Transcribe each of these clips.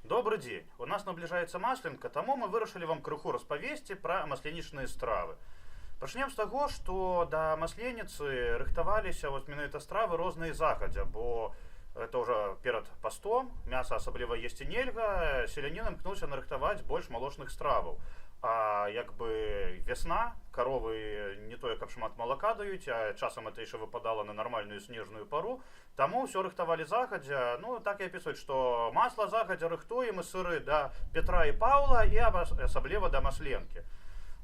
Добры дзень. У нас набліжаецца Масленка, таму мы вырашылі вам крыху распавесці пра масленічныя стравы. Пачнем з таго, што да Масленіцы рыхтаваліся вось менавіта стравы розныя загадзя, бо это ўжо перад пастом, мяса асабліва есці нельга, селянін імкнуўся нарыхтаваць больш малочных страваў. А як бы вясна, каровы не тое каб шмат малака даюць, а часам это яшчэ выпадала на нармальную снежную пару, таму ўсё рыхтавалі загадзя. Ну, так і апісваюць, што масла загадзя рыхтуем і сыры да Петра і Паўла і асабліва да Масленкі.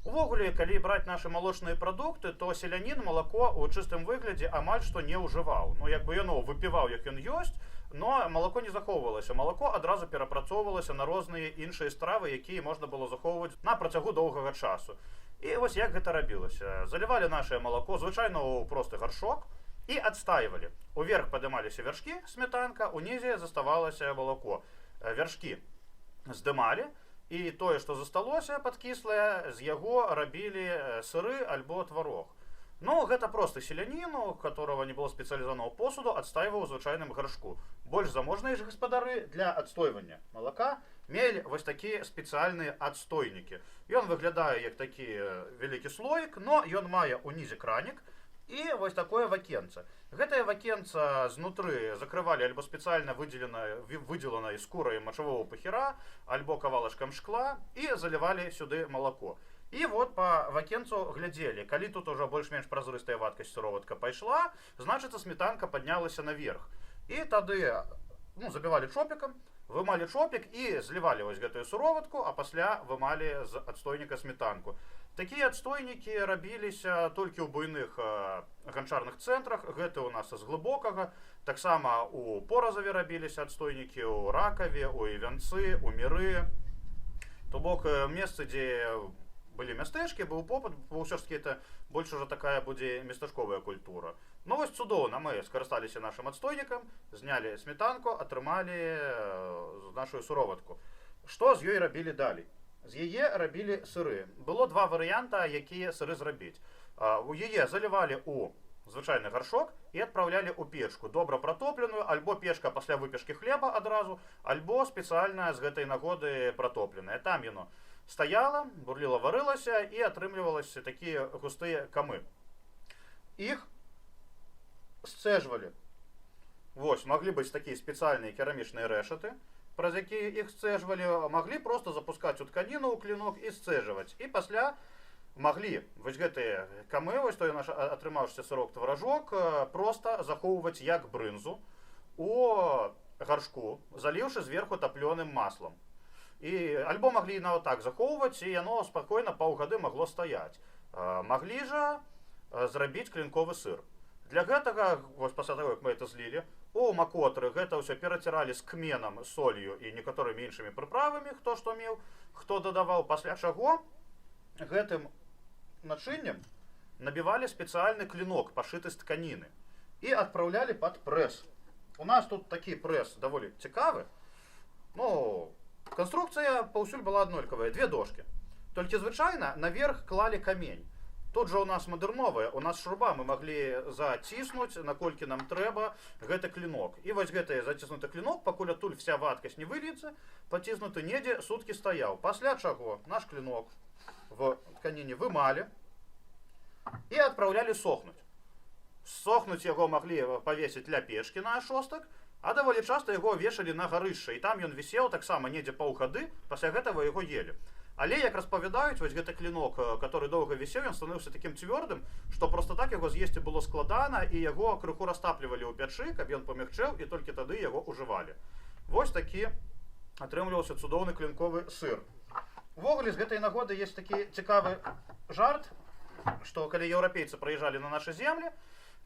Увогуле, калі браць нашы малочныя прадукты, то селянін малако ў чыстым выглядзе амаль што не ўжываў. Ну, як бы яно выпіваў, як ён ёсць, но малако не захоўвалася. Малако адразу перапрацоўвалася на розныя іншыя стравы, якія можна было захоўваць на працягу доўгага часу. І вось як гэта рабілася. Залівалі нашае малако, звычайна, ў просты гаршок і адстайвалі. Уверх падымаліся вяршкі, сметанка, унізе заставалася малако. Вяршкі здымалі, і тое, што засталося падкіслае, з яго рабілі сыры альбо тварог. Ну, гэта просты селянін, у которого не было спецыялізаванага посуду, адстайваў у звычайным гаршку. Больш заможныя ж гаспадары для адстойвання малака мелі вось такія спецыяльныя адстойнікі. Ён выглядае як такі вялікі слоік, но ён мае ўнізе кранік і вось такое вакенца. Гэтае вакенца знутры закрывалі альбо спецыяльна выдзеленай скурай мачавого пахіра, альбо кавалачкам шкла і залівалі сюды малако. І вот по вакенцу глядзелі, калі тут уже больш-менш празрыстая вадкасць, сыроватка пайшла, значыцца, сметанка паднялася наверх. І тады, ну, забівалі чопікам, вымалі чопік і злівалі вось гэтую суроватку, а пасля вымалі з адстойніка сметанку. Такія адстойнікі рабіліся толькі ў буйных ганчарных цэнтрах, гэта ў нас з Глыбокага, таксама у Поразаве рабіліся адстойнікі, ў Ракаве, у Івянцы, у Міры. То бок месцы, дзе былі мястэчкі, быў попыт, бо ўсё ж таки это больш ужо такая будзе местачковая культура. Ну вось, цудоўна мы скарысталіся нашым адстойнікам, знялі сметанку, атрымалі нашу суроватку. Што з ёй рабілі далей? З яе рабілі сыры. Было два варыянта, якія сыры зрабіць. У яе залівалі ў звычайны гаршок і адпраўлялі ў печку, добра пратопленую, альбо печка пасля выпечкі хлеба адразу, альбо спецыяльная з гэтай нагоды пратопленая. Там яно стаяла, бурліла, варылася, і атрымлівалася такія густыя камы. Іх сцэжвалі. Вось, маглі быць такія спецыяльныя керамічныя рэшаты, праз якія іх сцэжвалі, маглі просто запускаць у тканіну ў клінок і сцэжваць. І пасля маглі вось гэтыя камы, вось той наш атрымаўшыся сырок, тваражок, просто захоўваць як брынзу у гаршку, заліўшы зверху таплёным маслам. І альбо маглі нават так захоўваць, і яно спакойна паўгады магло стаяць. Маглі жа зрабіць клінковы сыр. Для гэтага вось пасля таго, як мы это злілі, у макотры гэта ўсё пераціралі з кменам, солью і некаторымі іншымі прыправамі, хто што меў, хто дадаваў, пасля чаго гэтым начыннем набівалі спецыяльны клінок, пашыты з тканіны, і адпраўлялі пад прэс. У нас тут такі прэс даволі цікавы. Ну, канструкцыя паўсюль была аднолькавая, две дошки. Толькі звычайна наверх клалі камень. Тут жа у нас мадэрновая, у нас шруба, мы маглі заціснуць, наколькі нам трэба, гэты клінок. І вось гэты заціснуты клінок, пакуль адтуль вся вадкасць не выльецца, паціснуты недзе суткі стаяў. Пасля чаго наш клінок в тканіне вымалі і адпраўлялі сохнуць. Сохнуць яго маглі павесіць ля печкі на ашостак, а даволі часта яго вешалі на гарышча, і там ён вісеў таксама недзе паўгады, пасля гэтага яго елі. Але, як распавядаюць, вось гэты клінок, который доўга вісеў, ён становіўся такім цвёрдым, што просто так яго з'есці было складана, і яго крыху растаплівалі ў пячы, каб ён памягчэў, і толькі тады яго ўжывалі. Вось такі атрымліваўся цудоўны клінковы сыр. Увогуле, з гэтай нагоды есть такі цікавы жарт, што калі еўрапейцы прыязджалі на нашы землі,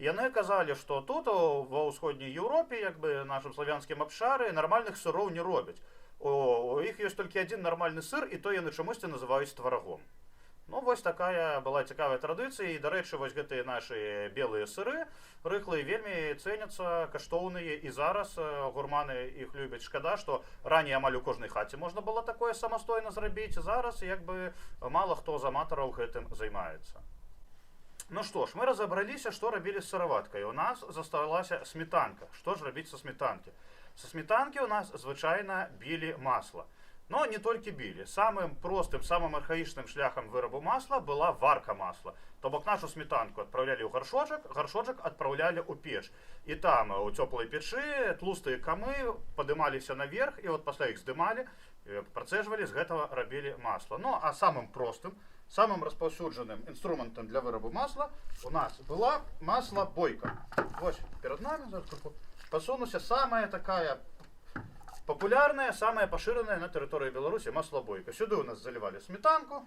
яны казалі, што тут ва ўсходняй Еўропе, як бы нашым славянскім абшары, нармальных сыроў не робяць. У іх ёсць толькі адзін нармальны сыр, і то яны чамусьці называюць тварагом. Ну, вось такая была цікавая традыцыя, і, дарэчы, вось гэтыя нашы белыя сыры рыхлыя вельмі цэняцца, каштоўныя, і зараз гурманы іх любяць. Шкада, што раней амаль у кожнай хаце можна было такое самастойна зрабіць, зараз як бы мала хто з аматараў гэтым займаецца. Ну што ж, мы разабраліся, што рабілі з сыраваткай. У нас засталася сметанка. Што ж рабіць са сметанкі? Са сметанкі у нас звычайна білі масла. Но не толькі білі. Самым простым, самым архаічным шляхам вырабу масла была варка масла. То бок нашу сметанку адпраўлялі ў гаршочак, гаршочак адпраўлялі ў печ. І там у цёплай печы тлустыя камы падымаліся наверх, і вот пасля іх здымалі, працэжвалі, з гэтага рабілі масла. Ну а самым простым, самым распаўсюджаным інструментам для вырабу масла у нас была маслабойка. Вось перад нами, зараз крыху пасунуся, самая такая папулярная, самая пашыраная на тэрыторыі Беларусі маслабойка. Сюды у нас залівалі сметанку.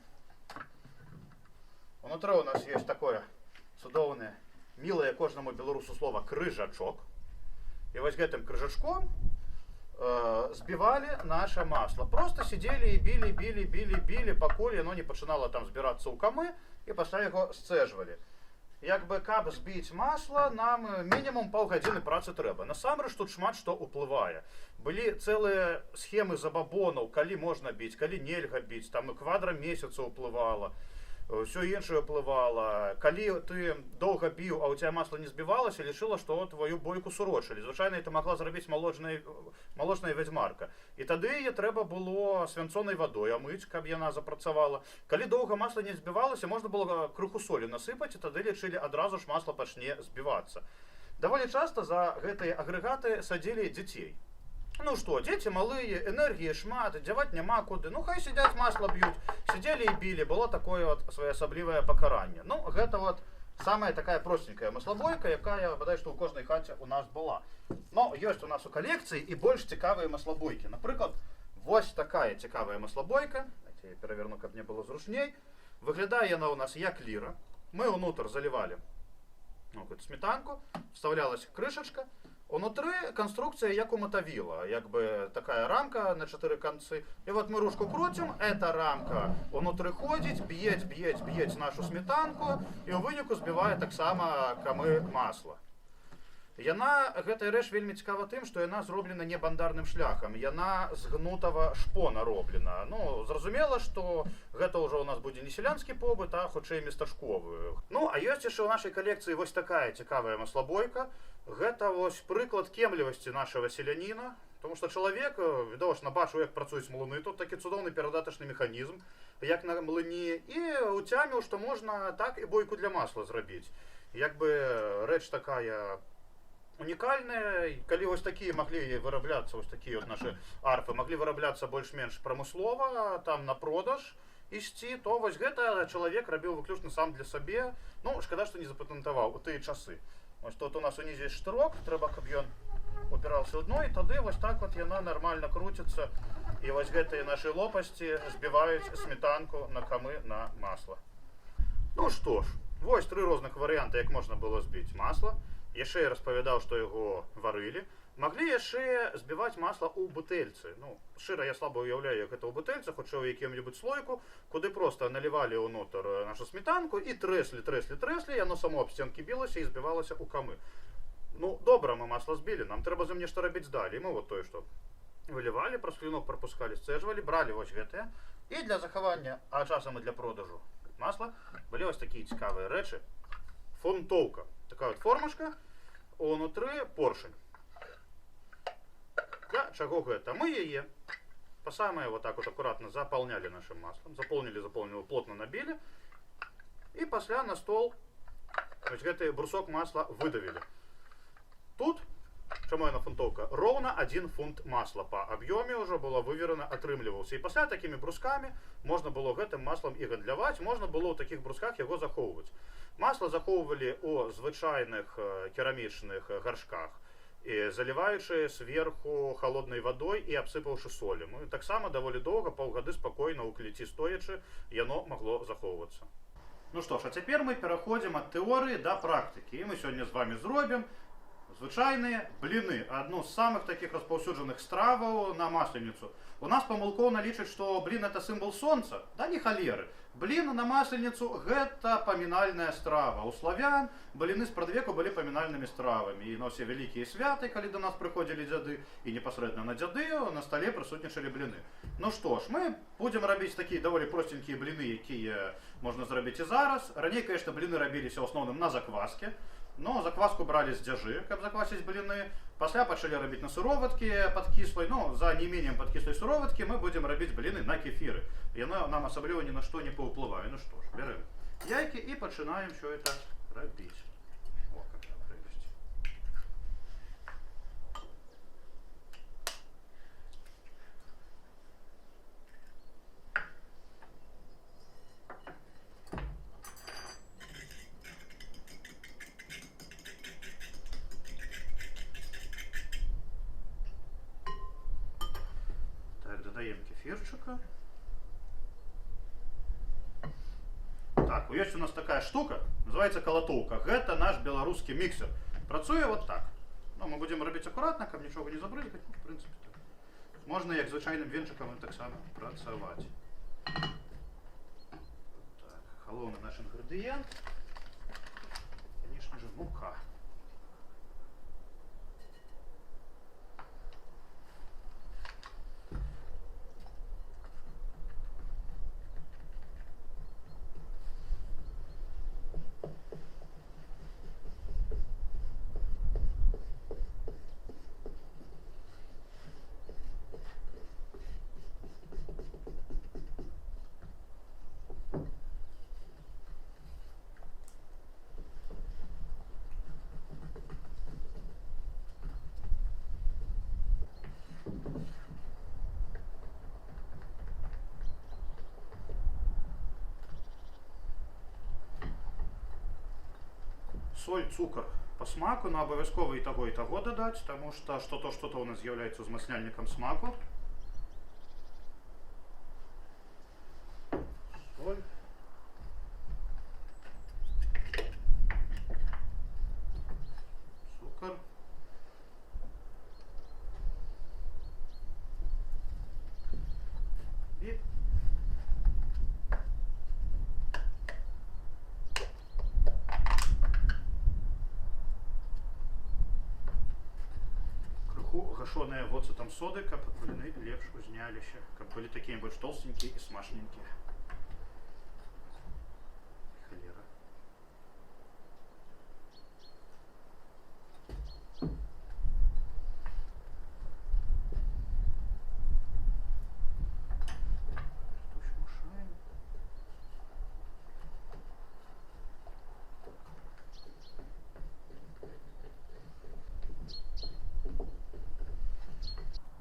Унутры у нас есть такое цудоўнае, мілае кожнаму беларусу слова «крыжачок». І вось гэтым крыжачком збівалі наше масло. Просто сидели і білі, білі, білі, білі, пакуль яно не пачынала там збірацца ў камы, і пасля яго сцэжвалі. Як бы, каб збіць масла, нам мінімум паўгадзіны працы трэба. Насамрэч тут шмат што ўплывае. Былі цэлыя схемы забабонаў, калі можна біць, калі нельга біць, там і квадра месяца ўплывала, ўсё іншае ўплывала. Калі ты доўга біў, а у тебя масла не збівалася, лічыла, што твою бойку сурочылі. Звычайна это магла зрабіць малочная вядзьмарка. І тады яе трэба было свянцонай вадой амыць, каб яна запрацавала. Калі доўга масла не збівалася, можна было крыху солі насыпаць, і тады лічылі, адразу ж масла пачне збівацца. Даволі часта за гэтыя агрэгаты садзілі дзяцей. Ну што, дзеці малыя, энергіі шмат, дзяваць няма куды. Ну хай сядзяць, масла б'юць. Сидзелі і білі, было такое вот своеасаблівае пакаранне. Ну, гэта вот самая такая простенькая маслабойка, якая, бадай што, ў кожнай хаце у нас была. Но ёсць у нас у калекцыі і больш цікавыя маслабойкі. Напрыклад, вось такая цікавая маслабойка. Давайте я пераверну, каб мне было зручней. Выглядае яна у нас як ліра. Мы ўнутр залівалі, ну, какую-то сметанку, вставлялась крышачка. Унутры канструкцыя як у мотавіла, як бы такая рамка на чатыры канцы. І вот мы ручку круцім, эта рамка унутры ходзіць, б'ець, б'ець, б'ець нашу сметанку і ў выніку збівае таксама камы масла. Яна, гэтая рэч вельмі цікава тым, што яна зроблена не бандарным шляхам, яна з гнутага шпона роблена. Ну, зразумела, што гэта ўжо ў нас будзе не сялянскі побыт, а хутчэй местачковы. Ну, а ёсць яшчэ ў нашай калекцыі вось такая цікавая маслабойка. Гэта вось прыклад кемлівасці нашага селяніна, потому что чалавек, відавочна, бачыў, як працуюць млыны, тут такі цудоўны перадатачны механізм, як на млыне, і уцяміў, што можна так і бойку для масла зрабіць. Як бы рэч такая унікальная, калі вось такія маглі вырабляцца, вось такія вот нашы арфы маглі вырабляцца больш-менш прамыслова, там на продаж ісці, то вось гэта чалавек рабіў выключна сам для сабе. Ну, шкада, што не запатэнтаваў у тыя часы. Вось тут у нас унізе ёсць штырок, трэба, каб ён упіраўся ў дно, і тады вось так вот яна нармальна круціцца, і вось гэтыя нашы лопасці збіваюць сметанку на камы, на масла. Ну што ж, вось тры розных варыянты, як можна было збіць масла. Яшчэ я распавядаў, што яго варылі. Маглі яшчэ збіваць масла ў бутэльцы. Ну, шчыра, я слаба уяўляю, як гэта ў бутэльцы, хутчэй у якім-небудзь слойку, куды проста налівалі ўнутр нашу сметанку і трэслі, трэслі, трэслі, яно само аб сценкі білася і збівалася ў камы. Ну, добра, мы масла збілі, нам трэба з ім нешта рабіць далей. Мы вот тое, што вылівалі, праз клінок прапускалі, сцэджвалі, бралі вось гэтыя. І для захавання, а часам і для продажу масла, былі вось такія цікавыя рэчы. Фунтоўка. Такая вот формачка, унутры поршень. Для чаго гэта? Мы яе по самое вот так вот аккуратно заполняли нашим маслом. Заполнили, заполнили, плотно набили. І пасля на стол вось гэты брусок масла выдавілі. Тут, чаму яна фунтоўка, роўна 1 фунт масла па аб'ёме ўжо было выверана, атрымліваўся. І пасля такімі брускамі можна было гэтым маслам і гандляваць, можна было ў такіх брусках яго захоўваць. Масла захоўвалі ў звычайных керамічных гаршках, і заліваючы сверху холоднай вадой і абсыпаўшы солем. Ну, і таксама даволі доўга, паўгады спакойна ў клеці стоячы, яно магло захоўвацца. Ну што ж, а цяпер мы пераходзім ад тэорыі да практыкі. І мы сёння з вами зробім звычайныя бліны, адну з самых такіх распаўсюджаных страваў на Масленіцу. У нас памылкоўна лічаць, што блін — это сімвал сонца. Да не халеры. Блін на Масленіцу — гэта памінальная страва. У славян бліны спрадвеку былі памінальнымі стравамі. І на ўсе вялікія святы, калі да нас прыходзілі дзяды, і непасрэдна на Дзяды, на стале прысутнічалі бліны. Ну што ж, мы будзем рабіць такія даволі просценькія бліны, якія можна зрабіць і зараз. Раней, конечно, бліны рабіліся ў асноўным на закваске. Но закваску бралі з дзяжы, каб заквасіць бліны. Пасля пачалі рабіць на сыроваткі падкіслай. Ну, за неимением падкіслай сыроваткі мы будзем рабіць бліны на кефіры. Яно нам асабліва ні на што не паўплывае. Ну што ж, бярэм яйкі і пачынаем всё это рабіць. О, какая прелесть. Так, дадаем кефирчика. Так, есть у нас такая штука, называется колотулка. Гэта наш беларускі міксер. Працуе вот так. Ну, мы будем рабіць акуратна, каб нічога не забрызгаць. Ну, в принципе, так. Можна як звычайным венчыкам таксама працаваць. Так, галоўны наш інгрэдыент, конечно же, мука. Соль, цукар по смаку, но абавязкова і таго дадаць, таму што што-то, што-то у нас з'яўляецца узмацняльнікам смаку. Соль. Цукар. І крыху гашоныя воцатам соды, каб бліны лепш узняліся, каб былі такія больш толстенькія і смачненькія. Халера. Мешаем.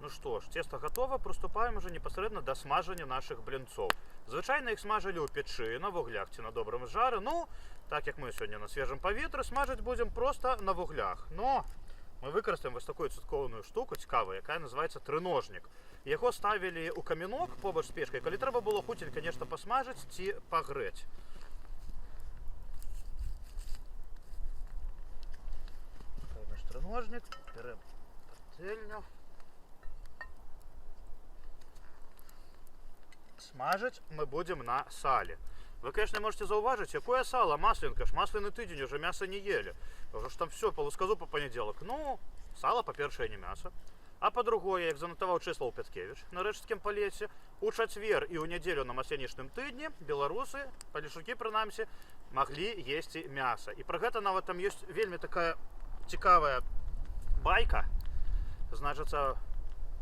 Ну што ж, цеста гатова, прыступаем ужо непасрэдна да смажання нашых блінцоў. Звычайна іх смажылі ў печы, на вуглях ці на добрым жары. Ну, так як мы сёння на свежым паветры, смажыць будзем проста на вуглях. Но мы выкарыстаем вось такую цудоўную штуку, цікавую, якая называецца трыножнік. Яго ставілі ў камінок побач з печкай, калі трэба было хуценька нешта пасмажыць ці пагрэць. Наш трыножнік, бярэм патэльню. Смажыць мы будзем на сале. Вы, конечно, можете заўважыць, якое сала, масленка ж, маслены тыдзень, уже мяса не ели. Уже ж там все, паласказуб па панядзелак. Ну, сала, па-першае, не мяса. А па-другое, як занатаваў Чэслаў Пяткевіч на Рэчыцкім Палессі, у чацвер і ў нядзелю на масленічным тыдні беларусы, палешукі прынамсі, маглі есці мяса. І пра гэта нават там ёсць вельмі такая цікавая байка. Значыцца,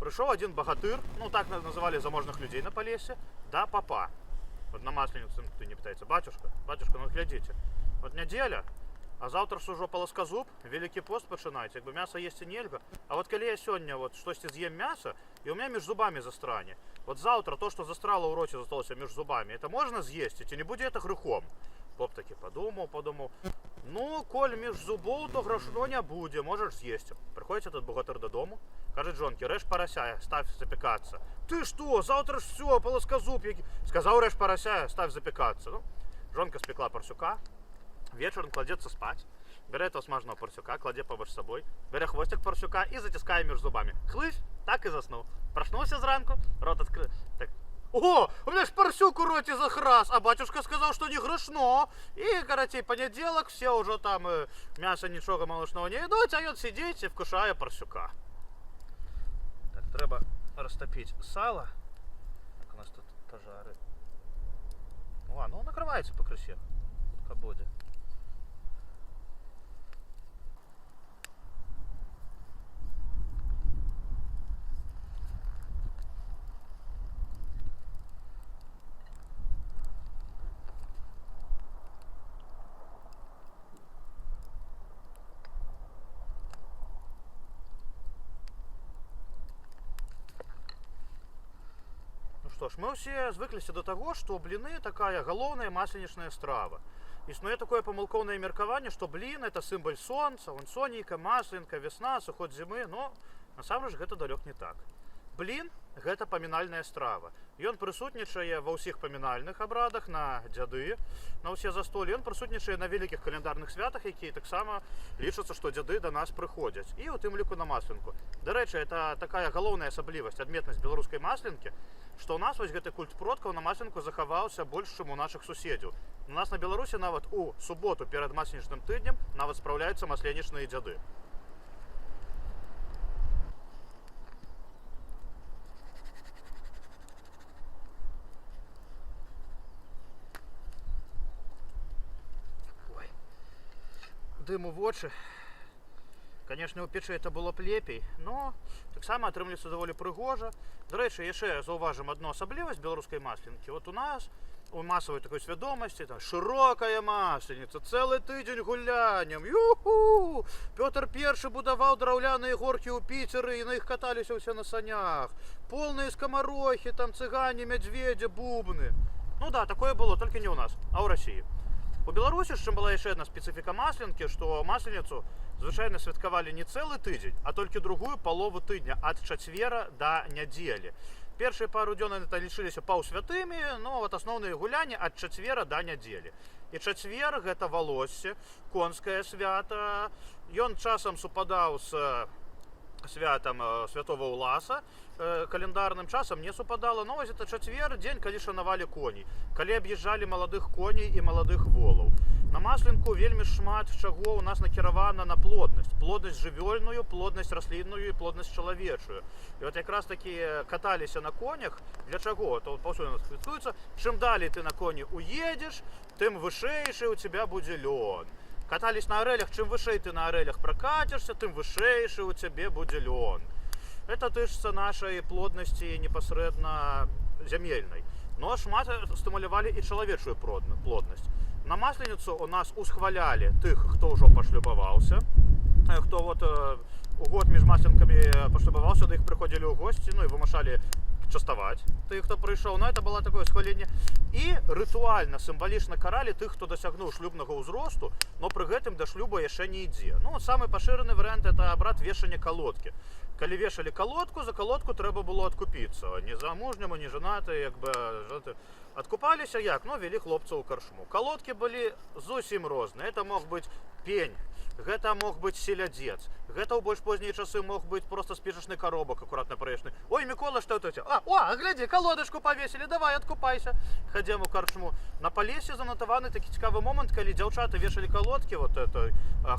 прыйшоў адзін багатыр, ну так называлі заможных людзей на Палесе, да папа. Вот на масленіцу ты не пытаецца: «Батюшка, батюшка, ну глядзіце, вот нядзеля, а заўтра ж ужо паласказуб, вялікі пост пачынаецца, як бы мяса есці нельга. А вот калі я сёння вот штосьці з'ем мяса, і у меня між зубамі застране. Вот заўтра то, што застрала ў роце, засталося між зубамі, это можна з'есці, ці не будзе это грэхом?» Поп такі падумаў, падумаў: «Ну, коль між зубоў, то грашно не будзе, можаш з'есці». Прыходзіць этот богатыр дадому, кажа жонке: «Рэж парася, ставь запекаться». «Ты что, завтра ж все, полоскозуб. Сказал, режь порося, ставь запекаться». Ну, жонка спекла парсюка, вечером кладется спать, бере этого смаженого парсюка, кладе побач з собой, бере хвостик парсюка і затискає між зубами. Хлысь, так і заснув. Проснулся зранку, рот открыл. Так: «О, у меня ж парсюк у роте захрас, а батюшка сказал, что не грешно». И, короче, понедельник, все уже там мясо ничего молочного не едут, а он сидит и вкушає парсюка. Так, треба растопить сало. Так, у нас тут пожары. О, ну накрывается по крысе. Хутка будзе. Што ж, мы ўсе звыкліся да таго, што бліны такая галоўная масленічная страва. Існуе такое памылкоўнае меркаванне, што блін это сімвал сонца, вон сонейка, масленка, весна, сыход зімы, но насамрэч гэта далёк не так. Блін гэта памінальная страва. Ён прысутнічае ва ўсіх памінальных абрадах на дзяды, на ўсе застоллі. Ён прысутнічае на вялікіх календарных святах, якія таксама лічацца, што дзяды да нас прыходзяць. І ў тым ліку на масленку. Дарэчы, это такая галоўная асаблівасць, адметнасць беларускай масленкі, што ў нас вось гэты культ продкаў на масленку захаваўся больш, чым у нашых суседзяў. У нас на Беларусі нават у суботу перад масленічным тыднем нават спраўляюцца масленічныя дзяды. Ой. Дыму вочы. Канешне, у печы это было б лепей, но таксама атрымліваецца даволі прыгожа. Дарэчы, яшчэ заўважым адну асаблівасць беларускай масленкі. Вот у нас у масавай такой свядомасці там шырокая масленица, цэлы тыдзень гуляннем. Юху! Пётр Першы будаваў драўляныя горкі ў Піцеры, і на іх каталіся ўсе на санях. Полныя скамарохі, там цыгане, мядзведзі, бубны. Ну да, такое было, толькі не ў нас, а ў Расіі. У Беларусі ж чым была яшчэ адна спецыфіка масленкі, што масленіцу звычайна святкавалі не цэлы тыдзень, а толькі другую палову тыдня ад чацвера да нядзелі. Першыя пару дзён яны там лічыліся паўсвятымі, но вот асноўныя гулянні ад чацвера да нядзелі. І чацвер гэта валоссе, конскае свята. Ён часам супадаў з святам святого Уласа, календарным часам не супадала, но вось это чацвер, дзень, калі шанавалі коней, калі аб'язджалі маладых коней і маладых волаў. На масленку вельмі шмат чаго у нас накіравана на плоднасць, плоднасць жывёльную, плоднасць раслінную і плоднасць чалавечую. І вот якраз такі каталіся на конях, для чаго? То паўсюль у нас квітуецца, чым далей ты на коні уедзеш, тым вышэйшы у тебя будзе лён. Катались на арэлях, чым вышэй ты на арэлях прокатишься, тым вышэйшы у цябе будзе лён. Это тычыцца нашай плоднасці непасрэдна зямельнай. Но шмат стымулявалі і чалавечую плоднасць. На масленіцу у нас усхвалялі тых, хто ўжо пашлюбаваўся, хто вот у год між масленкамі пашлюбаваўся, да іх прыходзілі ў госці, ну і вымушалі частаваць тых, хто прыйшоў. Но это было такое схваленне. І рытуальна, сімвалічна каралі тых, хто дасягнуў шлюбнага ўзросту, но пры гэтым да шлюба яшчэ не ідзе. Ну, самы пашыраны варыянт это абрад вешання калодкі. Калі вешалі калодку, за калодку трэба было адкупіцца. Ні замужняму, ні жанаты, як бы жанаты. Адкупаліся як? Ну, вялі хлопца ў каршму. Калодкі былі зусім розныя. Это мог быць пень, гэта мог быць селядзец, гэта ў больш познія часы мог быць просто спічачны каробак акуратна праешаны. Ой, Мікола, што это у тебя? А, о, глядзі, калодачку павесілі, давай, адкупайся. Хадзем у карчму. На Палесе занатаваны такі цікавы момант, калі дзяўчаты вешалі калодкі, вот это,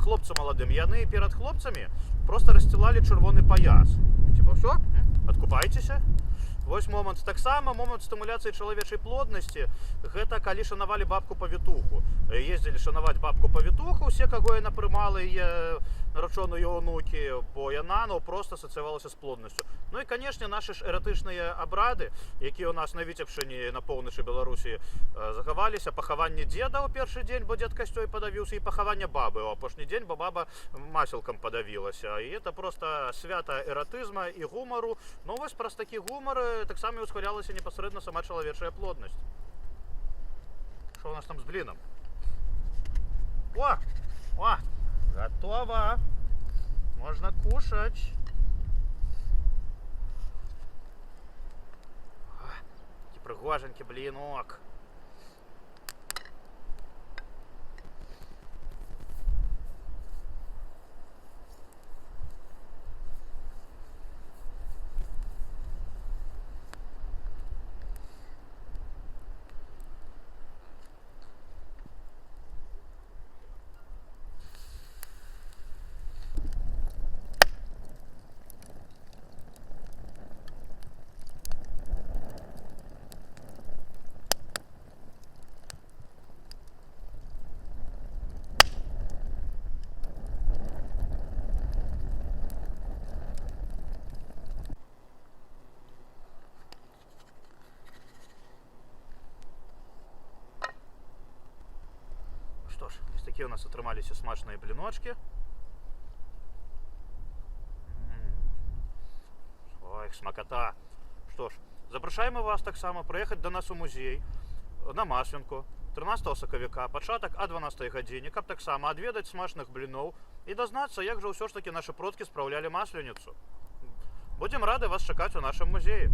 хлопцы маладым, яны перад хлопцамі просто рассцілалі чырвоны паяс. Типа, всё, адкупайцеся. Вось момант. Таксама момант стымуляцыі чалавечай плоднасці, гэта калі шанавалі бабку-павітуху. Ездзілі шанаваць бабку-павітуху, усе, каго яна прымала, яе нарачоную ўнукі, бо яна, ну, просто асацыявалася з плоднасцю. Ну і, канешне, нашы ж эратычныя абрады, якія ў нас на Віцебшчыне, на поўначы Беларусі, захаваліся, пахаванне дзеда ў першы дзень, бо дзед касцёй падавіўся, і пахаванне бабы ў апошні дзень, бо баба маселкам падавілася. І это просто свята эратызма і гумару. Ну вось праз такі гумар таксама і ўсхвалялася непасрэдна сама чалавечая плоднасць. Што у нас там з блінам? О! О! Готово! Можно кушать! Такі прыгожанькі блінок. Што ж, вось такія у нас атрымаліся смачныя бліночкі. Ой, смаката. Што ж, Запрашаем вас таксама прыехаць да нас у музей на Масленку 13 сакавіка, пачатак а 12 гадзіне, каб таксама адведаць смачных бліноў і дазнацца, як жа ўсё ж такі нашы продкі спраўлялі Масленіцу. Будзем рады вас чакаць у нашым музеі.